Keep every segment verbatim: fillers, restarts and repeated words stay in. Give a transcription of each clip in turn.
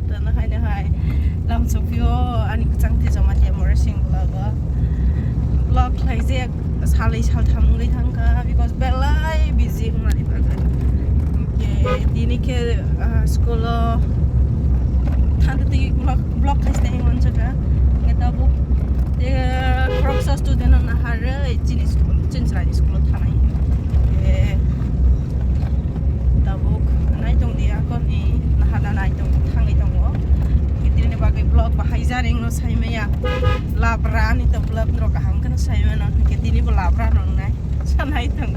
Tana hai na hai lam sokpio ani kwchang te Jamatia Morasing vlog o. Vlog khlai je salai saltham wngwi thangkha because belai busy wngmani bagwi. Hwnkhe tini khe, ah, school o thangtwi vlog, vlog khai sinai manjakha. Hwnkhe tabuk te khoroksa student no naharwi chini school, chini chwraini school o thanai. Hwnkhe tabuk nai tong di, akoni naharna nai tong, thangwi tongo. Hwnkhe tini bagwi vlog bahai jaring no saimaya. Labra ani to vlog no kaham kheno saimano. Hwnkhe tini bo labra no wngnai. Sanai tong.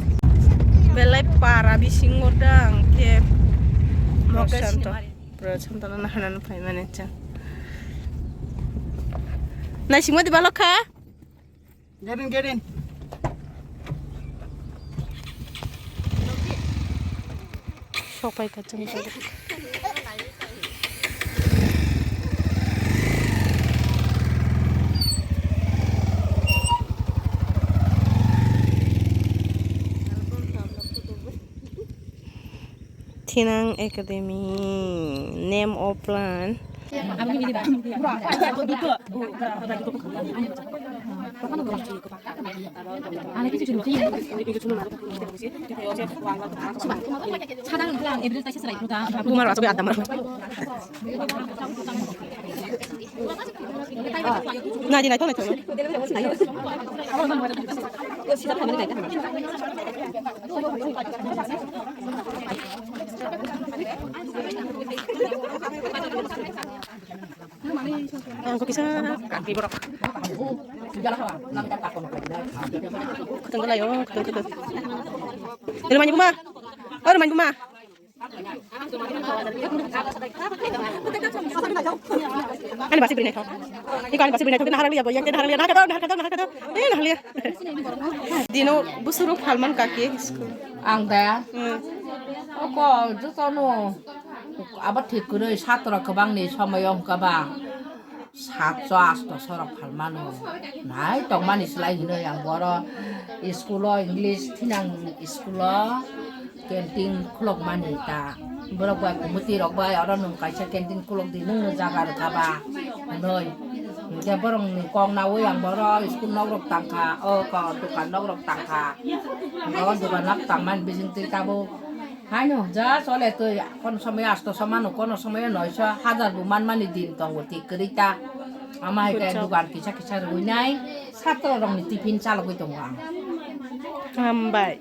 Belai para bisingo tang khe moksanto. Pura chantana naharna phaimani chang. Nai singma di balok kha? Get in, get in. Sok pai ka chwng tabuk. Thinang Academy, name of plan. Bumar asok adam. Nai di, nai to, nai to. Ang ko kisa kaki borok. Kutang kalai, oh, kutang, kutang. Rumah ni buma. Oh, rumah ni buma. Ani basi beri naithok. Iko ani basi beri naithok. Nahar liya boyang, nahar liya, nahar kado, nahar kado, nahar kado. Eh, nahar liya. Dino busuru phalman kaki. Ang da. Hmm. Oko jotono abo thik kwrwi satro kwbangni somoyo wngkha ba. Satso asto sorok phalmano. Nai tongmani slai hinwi ang boro school o English thinang school o canteen khulokmani ta. Borok bai committee rok bai oro nwng kaisa canteen khulok di, nwng no jaga rwkha ba hinwi. Hinkhe borok ni kok naui ang boro school nok rok tangkha, o ko dokan nok rok tangkha. O dokan nok tangmani bising twi tabuk. Haino, ja chole twi, kono somoy asto so mano, kono somoy noisho, hajar bo manmani din tongo, tik kwrwi ta. Ama hai khe buchok. Dogan kisa kisa rwinai, satro rokni tiffin chalogwi tongo ang. Hambai.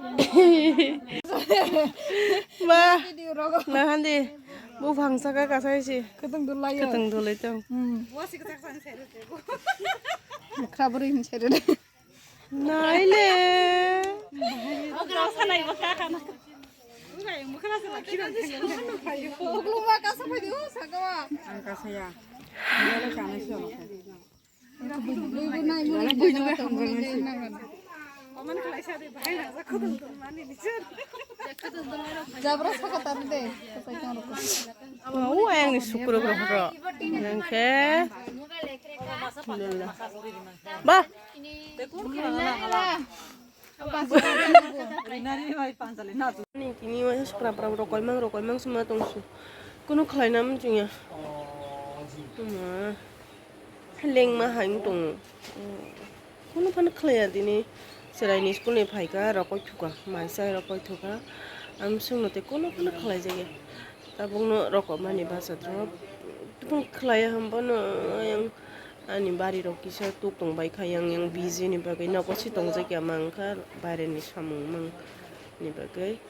Ba, video rogo. Nahandi, buphang saka kasai si. Kwtwng dulai yo. Kwtwng dulai tong. Hmm. Khrabwrwi hin sai rwdi. Naile. Okra sanai bo ka kana. Uga yung mukha sa laki na. Oklo ma kasa phai di, o saka ma. Ang kasaya. Nile sana siya maka. Bui bui nai, bui bui nai, bui nai. Oman khalai sa de, bahai na sa khudum dum mani nichar. Jabra saka tar de. Kasai kang roko. Amo, o ayang ni sukurok rok ro. Nangke. Ba. Ni kini waisa sukra pra rokoi mang, rokoi mang sima tong su. Kuno khlai nam chungya. Tuma. Lengma hai wng tongo. Kuno phano khlaiya tini. Chwraini school ni phaikha, rokoi thuka. Maisa rokoi thuka. Amsongno tei kuno phano khlai jakya. Tabukno rokopmani bwsajwk tubun khlaiya hwnbano ayang ani barirok kisa tuk tongbaikha, yang yang busy ni bagwi nogo se tongjakya mankha, baireni samung mangni bagwi.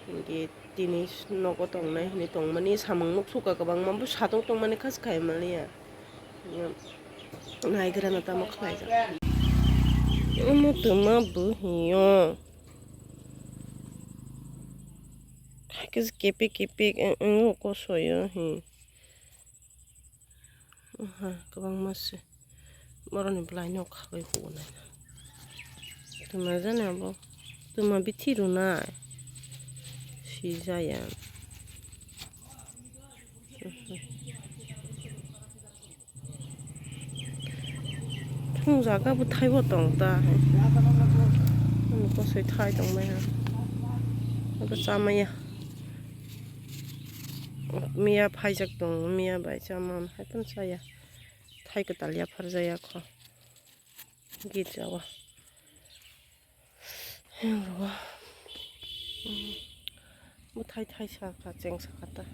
Hinkhe tini nogo tongnai hinwi tongmani samung nuksuka kwbangma, bo satung tongmani kha se khai manliya. Naigrana tamo khlaijak. Omo twma bo hiyo. Hakhe kepek kepek, eh, eh, kosoyo, hmm. Aha, kwbangma se. Boroni bwlaino khagwi hugo naina. Twma jani abo. Twma bithi rwnai. Sijaya. Thung jaga bo thaibo tong ta hai. Ani kosoi thai tong bai ha. Abo chamaya. Miya phaijak tongo, miya bai chamani hai tong chaya. Thai kwtal yapharjaya kho. Girjao. Hingrwa. Bwthai thai sakha, cheng sakha ta.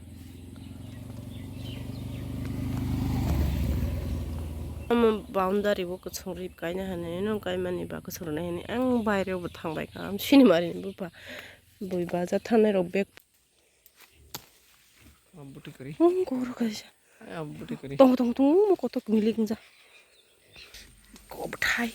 Omo boundary bo kwchwng rip kaina hinwi, nwng kaimani ba kwchwng rwnai hinwi ang baire bo thangbai kha, am sinimari ni bupha. Bui baja thangnai rok bag. Abo bwtwi kwrwi. Hmm, goro kaisa. Abo bwtwi kwrwi. Tong, tong, tong, mo kotok milik wngja. Kobthai.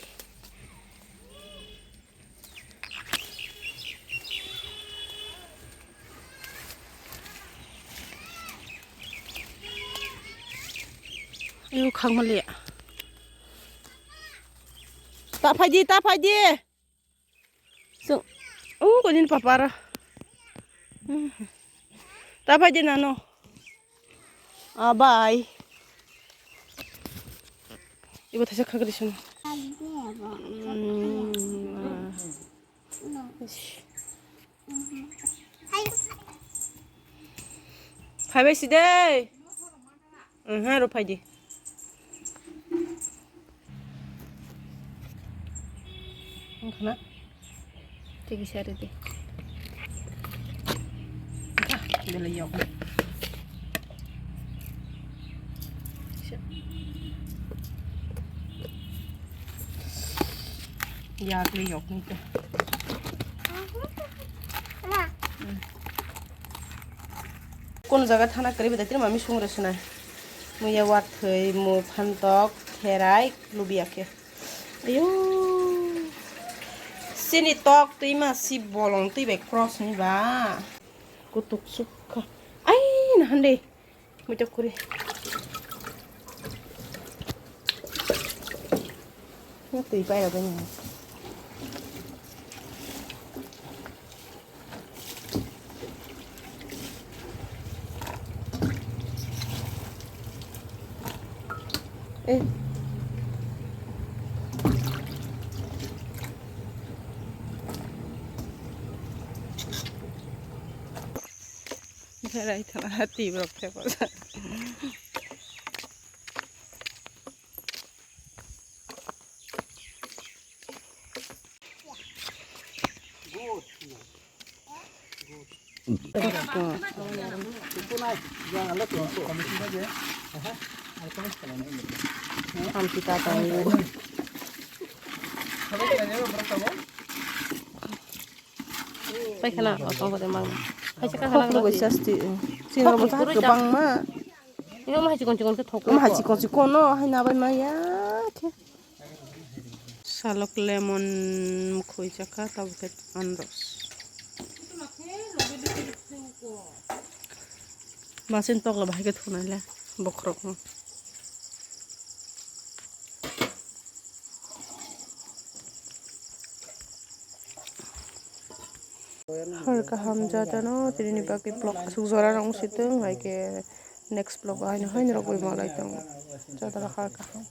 Ayo, khakmaliya. Ta phaidi, ta phaidi. Chwng, oh, koi din papa ra. Ta phaidi nano. Ah, bye. Ibo thaisa khakri sung. Phaibai si de. Aha, ro phaidi. Wngkha na? Tei kisa ridi. Belai yok. Yak le yok ni to. Kono jaga thana kwrwi bai tini mami sung rw swnai. Muya wathwi, mu phantok, therai, lubiya khe. Ayo. Sini tok twi ma si bolong twi bai cross ni ba. Kutuk sukha. Ai na hande. Muitok kuri. Twi pai rw bai ni. Eh. Berai thana twi borok thepajak. Hamsi ta tongo. Paikha na, o tongo de mang. Kaisa kaisa khok na lugui sasti. Sinrok bo kwbangma. Ino ma hai chikon chikon khe thok. Ma hai chikon chikon no hai nabai ma ya khe. Salok lemon mukhui chakha tabuk khe anros. Masin tokla bahai khe thunai le bokhorok no. Hor kaham jatano tini bagwi vlog aswk jora rok wngsi tong, hai khe next vlog o haino haino rok bai malai tongo. Jatano hor kaham.